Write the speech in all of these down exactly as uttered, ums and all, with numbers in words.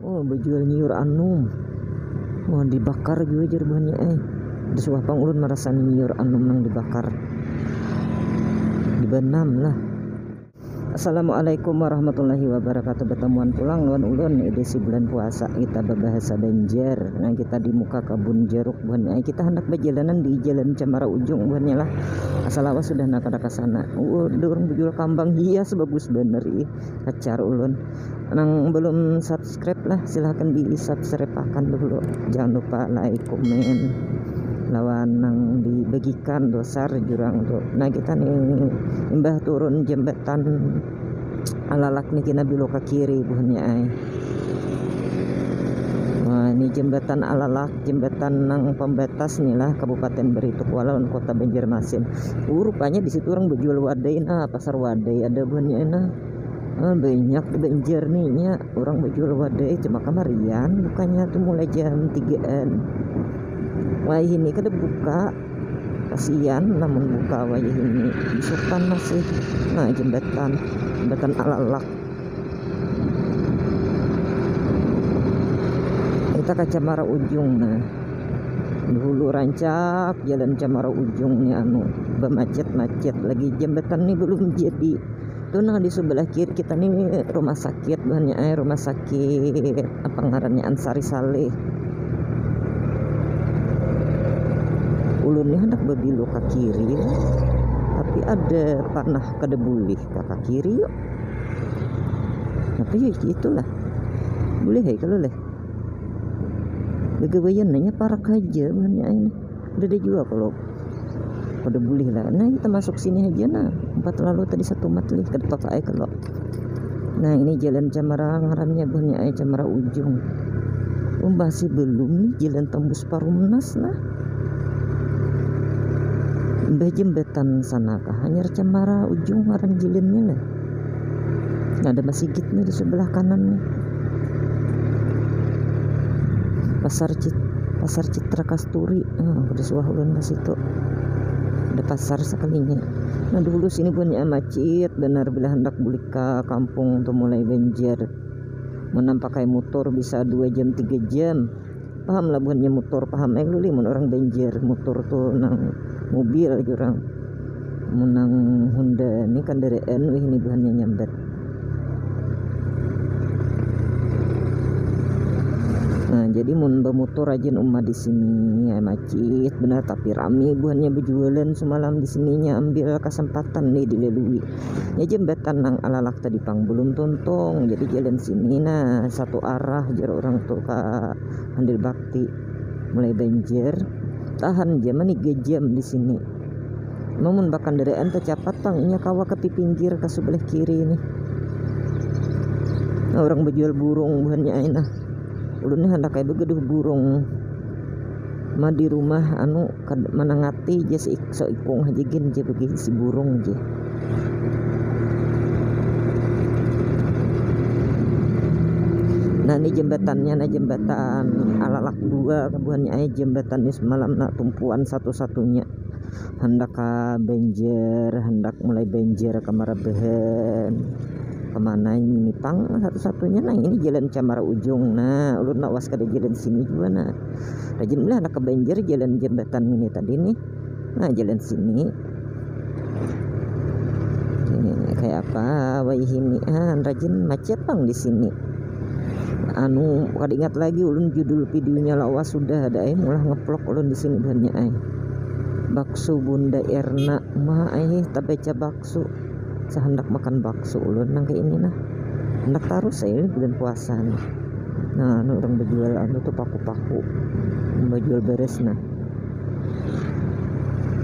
Oh, bajual nyiur anum. Wah, dibakar jua jar buhannya, eh. Disuah pang ulun marasani nyiur anum nang dibakar. Dibanam lah. Assalamualaikum warahmatullahi wabarakatuh. Batamuan pulang lawan ulun edisi bulan puasa. Kita babahasa Banjar. Nah, kita di muka kabun jeruk buhannya, eh. Kita handak bajalanan di jalan Camara Ujung buhannya lah. Asa lawas sudah nah kada ka sana. Uh, ada urang bajual kambang hias, bagus banar ih. Kacar ulun. Nang belum subscribe lah, silahkan di subscribe akan dulu. Jangan lupa like, komen, lawan nang dibagikan dosar jurang tu. Nah, kita nih imbah turun jambatan Alalak nih kena belok ke kiri buhannya ai. Wah, ini jambatan Alalak, jambatan nang pembatas nih lah, Kabupaten Baritokwala lawan Kota Banjarmasin. Uh, rupanya di situ orang bajual wadai, nah, pasar wadai ada buhannya, nah. Ah, banyak di Banjar nih nya orang bajual wadai, cuma kamarian bukannya tuh mulai jam tigaan. Wayah ini kada buka, kasian lamun buka wayah ini, bisukan masih. Nah, jembatan, jembatan Alalak. Kita ke Camara Ujung, nah. Dulu rancak jalan Camara Ujung nih, anu, bamacet-macet lagi, jembatan nih belum jadi. Tuh, nah, di sebelah kiri kita nih rumah sakit, buhannya ai, rumah sakit apa ngarannya, Ansari Saleh. Ulun nih hendak babelok ke kiri, tapi ada panah kada boleh ka, ka kiri yuk. Tapi ya itulah. Boleh ai kalau leh. Gagawayan nanya parak aja buhannya ai nih. Kada ada jua kalau kada boleh lah. Nah, kita masuk sini aja nah. Empat lalu tadi satu mat lih, kada apa-apa ai kalau. Nah, ini jalan Camara ngarannya buhannya ai, Camara Ujung. Oh, masih belum nih jalan tembus Parumnas nah. Imbah jembatan sana kah hanyar Camara Ujung ngaran jalannya lah. Nah, ada masigit nih di sebelah kanan nih. Pasar Cit-, Pasar Citra Kasturi. Nah, kada suah ulun ke situ. Ada pasar sekalinya. Nah, dulu sini buhannya macet banar bila hendak bulik ke kampung tuh mulai Banjar. Mun nang pakai motor bisa dua jam, tiga jam. Paham lah buhannya motor, paham ai luli mun orang Banjar. Motor tuh nang mobil jurang. Mun nang Honda ni kandaraan wih ini buhannya nyambat. Nah, jadi mun bamotor rajin uma di sini, ya macet benar, tapi rami buhannya berjualan semalam di sininya, ambil kesempatan nih dilalui. Ya, jembatan nang Alalak tadi pang belum tuntung, jadi jalan sini nah satu arah jar orang tuh ka Handil Bakti. Mulai Banjar, tahan jam nih jam di sini. Mamun bakandaraan tacapat pang inya kawa ke pinggir ke sebelah kiri nih. Nah, orang berjual burung buhannya ai nah. Ulun nih hendak kayak begeduh burung. Ma di rumah anu kad-, manangati je si ik-, seikung aja gin je bagi si burung je. Nah, ini jembatannya, nah, jembatan Alalak dua, kebuhannya ai jembatan ini semalam, nah, tumpuan satu-satunya. Hendak ke Banjar, hendak mulai Banjar ke Marabahan. Kemana ini pang satu-satunya, nah, ini jalan Camara Ujung. Nah, ulun lawas kada jalan sini juga, nah. Rajin mulai hendak ke Banjar jalan jembatan ini tadi nih. Nah, jalan sini. Ini kayak apa? Wayah ini, ah, rajin macet pang di sini. Anu, kada ingat lagi ulun judul videonya, lawas sudah ada ai, mulah ngeplok ulun di sini buhannya ai. Bakso Bunda Erna, ma ai, tabaca bakso. Sahandak makan bakso ulun nang kayak ini nah. Hendak tarus ai bulan puasa nih. Nah, anu orang berjual anu tuh paku-paku. Berjual beres nah.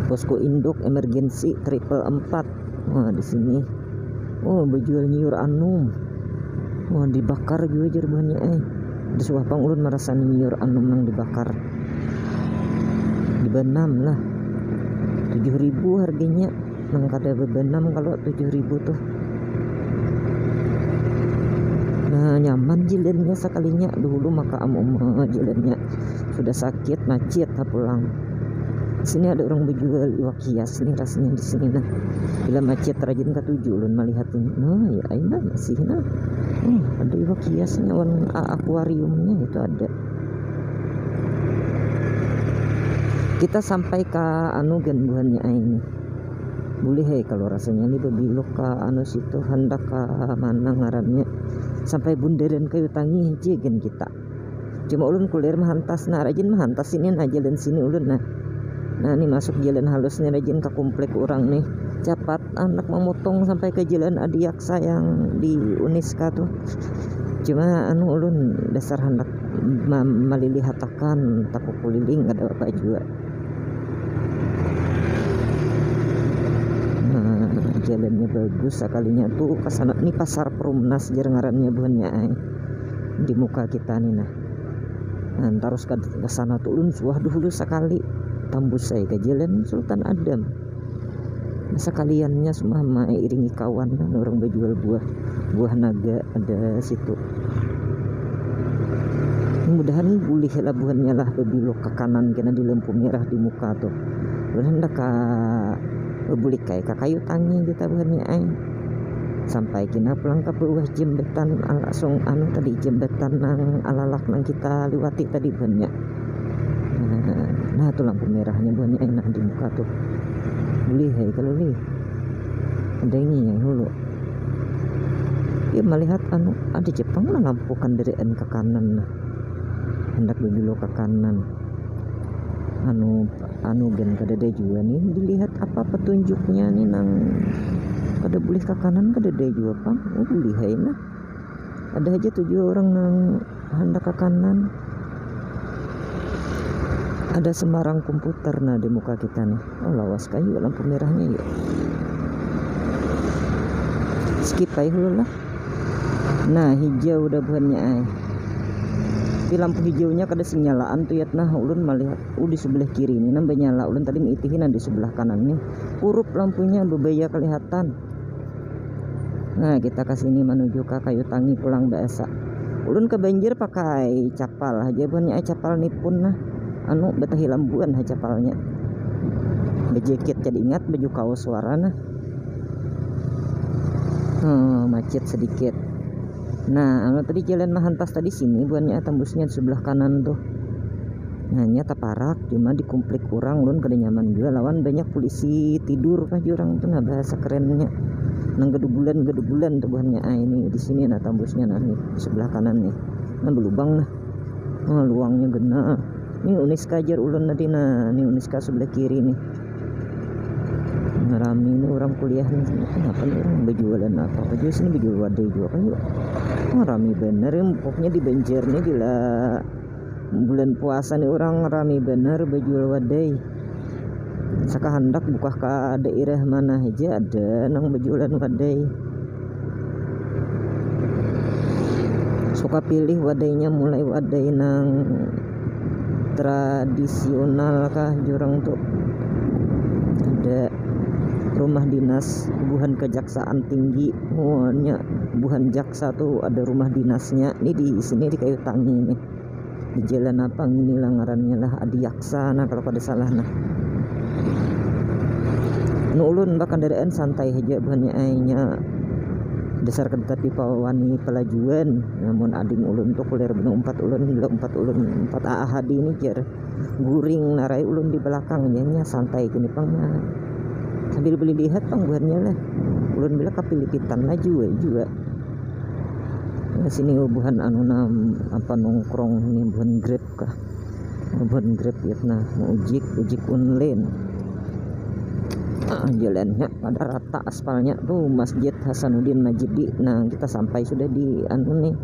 Posko induk emergensi triple empat. Wah, di sini. Oh, berjual nyiur anum. Wah, dibakar juga jar buhannya, eh. Disuah pang ulun marasani nyiur anum nang dibakar. Dibanam lah. Tujuh ribu harganya. Nang kada bebanam kalau tujuh ribu tuh. Nah, nyaman jalannya sekalinya. Dulu maka am uma jalannya sudah sakit, macet ha pulang. Sini ada orang berjual iwak hias nih rasanya di sini nah. Bila macet rajin katuju ulun melihat ini. Nah, ya aina masih nah. Hmm, ada iwak hiasnya wan akuariumnya itu ada. Kita sampai ke anu gan buhannya ini. Boleh hai kalau rasanya ini berbilok ke anu situ hendak ke mana ngarannya sampai bundaran kayu tangi aja gan kita. Cuma ulun kulir mahantas nah rajin mahantas sini nah jalan sini ulun nah. Nah ini masuk jalan halus nih rajin ke komplek orang nih. Cepat anak memotong sampai ke jalan adiaksa yang di Uniska tuh. Cuma anu ulun dasar hendak malilihatakan taku kuliling ada apa juga. Nah, jalannya bagus sekalinya tuh ke sana nih pasar Perumnas jer ngarannya buhannya ai. Di muka kita nih nah. Nah, terus ke, ke sana tuh ulun suah dulu sekali tambus saya ke jalan Sultan Adam. Sekaliannya semama iringi kawan kan orang berjual buah buah naga ada situ. Mudahan boleh lah buhannya lah berbelok ke kanan kena di lampu merah di muka tuh. Mudahan dah ka bebulik kayak ke kayu tangi kita buhannya ai. Sampai kena pulang ke bawah jembatan langsung anu tadi jembatan nang alalak nang kita liwati tadi buhannya. Nah, nah tuh lampu merahnya buhannya enak di muka tuh. Boleh hai kalau lih. Ada ini ya dulu. Ya melihat anu ada Jepang lah lampu kendaraan ke kanan nah. Hendak dulu ke kanan. Anu anu gen kada ada juga nih dilihat apa petunjuknya nih nang kada boleh ke kanan kada ada juga pang. Oh, boleh hai nah. Ada aja tujuh orang nang hendak ke kanan. Ada sembarang komputer nah di muka kita nih. Oh lawas kayu lampu merahnya yuk. Skip aja dulu lah. Nah hijau udah buhannya ay. Di lampu hijaunya kada sinyalaan tuh yat nah ulun melihat uh di sebelah kiri ini nambah nyala ulun tadi mengitihin di sebelah kanan nih. Kurup lampunya bebaya kelihatan. Nah kita ke sini menuju ke kayu tangi pulang bahasa. Ulun ke banjir pakai capal aja buhannya ay capal nipun nah. Anu betahi lambuan ha capalnya. Bejeket jadi ingat baju kaos suara nah. Hmm, macet sedikit. Nah anu tadi jalan mahantas tadi sini buhannya tembusnya di sebelah kanan tuh. Hanya taparak cuma di komplik urang ulun kada nyaman jua lawan banyak polisi tidur kah jurang tu nah bahasa kerennya nang gedubulan gedubulan tu buhannya ah ini di sini nah tambusnya nah nih sebelah kanan nih nah belubang nah nah luangnya gena nih unis kajar ulun tadi nah nih unis ka sebelah kiri nih nah, rami ini orang kuliah nih kenapa nih orang berjualan apa apa juga sini berjual wadai juga kan yuk oh, rami bener ya pokoknya di Banjar nih bila bulan puasa nih orang rami bener berjual wadai saka handak buka ke daerah mana aja ada nang berjualan wadai suka pilih wadainya mulai wadai nang tradisional kah jurang tuh ada rumah dinas buhan kejaksaan tinggi muanya buhan jaksa tuh ada rumah dinasnya ini di sini di kayu tangi nih di jalan apa ini lah ngarannya lah adiaksa nah kalau kada salah nah nu ulun bakandaraan santai aja buhannya ainya dasar kada tapi pawani pelajuan namun ading ulun tuh kulir benda umpat ulun bila umpat ulun umpat aahadi ini jar guring narai ulun di belakang janya santai kini pang nah sambil beli lihat pang buhannya lah ulun bila kapilipitan lah jua jua nah, sini buhan anu nam apa nongkrong ini buhan grab kah buhan grab ya nah mau ujik ujik online ah, jalannya pada rata aspalnya tuh Masjid Hasanuddin Majidi nah kita sampai sudah di anu nih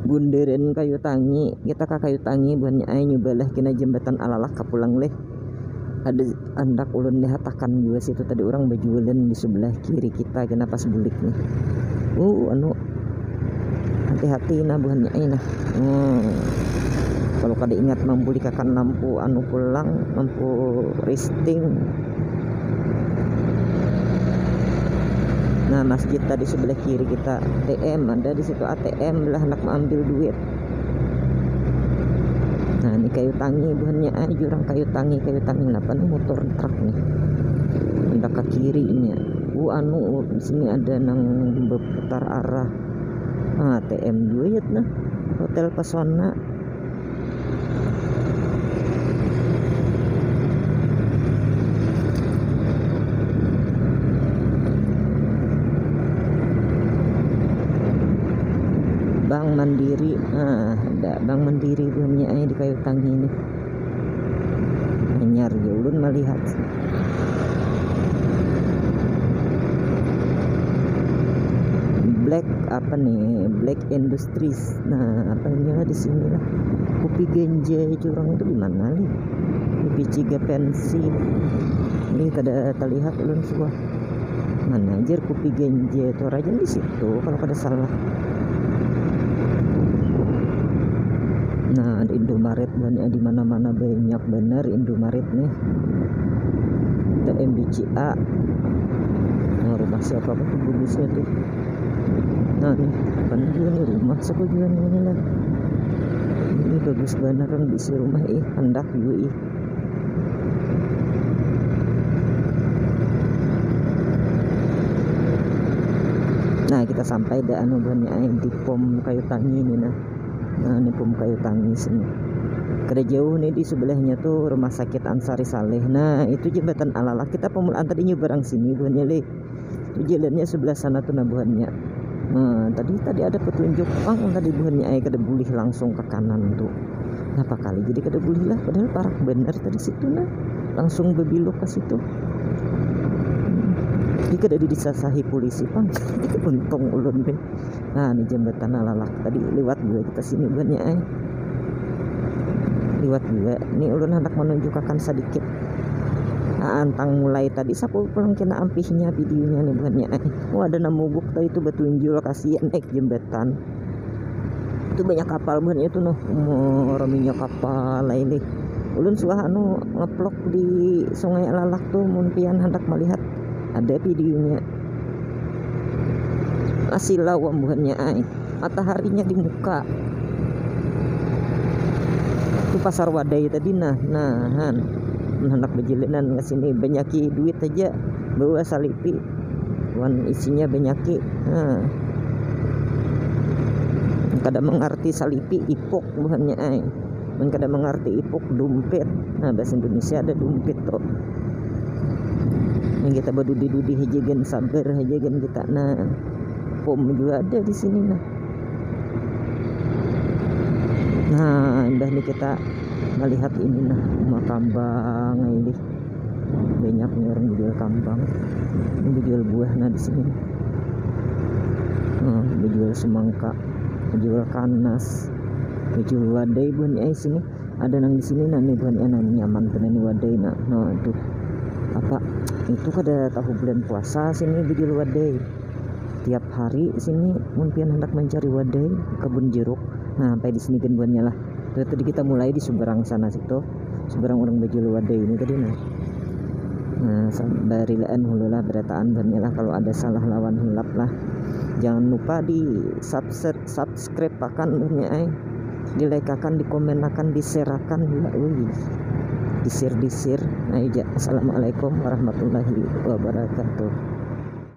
bundaran kayu tangi kita ke kayu tangi buhannya ayo nyobalah kena jembatan alalak kapulang leh ada hendak ulun dihatakan juga situ tadi orang berjualan di sebelah kiri kita kena pas bulik nih uh anu hati-hati nah buhannya eh nah hmm. Kalau kada ingat membulikakan lampu anu pulang lampu risting nah masjid tadi sebelah kiri kita A T M ada di situ A T M lah hendak mengambil duit nah ini kayu Tangi buhannya ai, jurang kayu tangi, kayu tangi napa nih, motor truk nih. Hendak ke kiri nya. Uh, anu, uh, di sini ada nang berputar arah. Ah, A T M juga ya nah. Hotel Pesona. Bank Mandiri, ah, ada Bank Mandiri buhannya ai di kayu tangi nih. Hanyar ya ulun melihat. Black apa nih? Black Industries. Nah, apa inilah di sini lah. Kopi ganja curang itu di mana nih? Kopi ciga pensi. Ini kada terlihat ulun suah. Mana aja kopi ganja itu rajin di situ kalau kada salah. Nah, ada Indomaret banyak di mana-mana, banyak benar Indomaret nih. T M B C A. Nah, rumah siapa apa tuh bagusnya tuh. Nah, nih, kan juga nih rumah, siapa juga nih ini lah. Ini bagus benar kan bisi rumah ih, hendak juga ih. Nah, kita sampai dah anu buhannya ai di pom kayu tangi ini nah. Nah, ini pom kayu tangi sini. Kada jauh nih di sebelahnya tuh rumah sakit Ansari Saleh. Nah, itu jembatan Alalak. Kita pemulaan tadi nyeberang sini buhannya lih. Itu jalannya sebelah sana tuh nah buhannya. Nah, tadi tadi ada petunjuk pang tadi buhannya ai kada boleh langsung ke kanan tuh. Napa kali jadi kada boleh lah, padahal parak benar tadi situ nah. Langsung bebiluk ke situ. Hmm. Ini kada disasahi polisi pang. Untung ulun deh. Nah, ini jembatan Alalak tadi liwat juga kita sini buhannya ai. Liwat juga. Ini ulun hendak menunjukkan sedikit. Nah, antang mulai tadi saku pulang kena ampihnya videonya nih buhannya ai. Oh, ada namuguk tadi itu betunjul, kasihan naik jembatan. Itu banyak kapal buhannya itu noh. Umur minyak kapal ini. Ulun suah anu ngeplok di Sungai Alalak tuh mun pian hendak melihat ada videonya. Masih lawam buhannya ai. Mataharinya di muka. Itu pasar Wadai tadi nah. Nah, han. Mun hendak bejilinan ke sini banyaki duit aja bawa salipi. Wan isinya banyaki. Nah. Kada mengerti salipi ipuk buhannya ai. Mun kada mengerti ipuk, dumpit. Nah, bahasa Indonesia ada dumpit tuh. Yang kita badudi-dudi haja gen, sabar haja gen kita. Nah, pom juga ada di sini nah. Nah, imbah ni kita melihat ini nah, rumah kambang ini. Banyak nih orang menjual kambang. Ini menjual buah nah di sini. Nah, menjual semangka, menjual kanas, menjual wadai buhannya ai sini. Ada nang di sini nah nih buhannya nah, nyaman pina nih wadai nah. Nah, itu apa? Itu kada tahu bulan puasa sini menjual wadai. Tiap hari sini mun pian hendak mencari wadai, kebun jeruk. Nah, sampai di sini kan buhannya lah. Tuh, tadi kita mulai di seberang sana situ. Seberang orang bejulu wadai ini tadi nah. Nah, sa-, barilaan hulu lah berataan buhannya lah, kalau ada salah lawan hilap lah. Jangan lupa di subscribe, subscribe akan buhannya ai. Di like akan, di komen akan, di share akan ya. Wih. Di share, di share. Ayo ja. Assalamualaikum warahmatullahi wabarakatuh.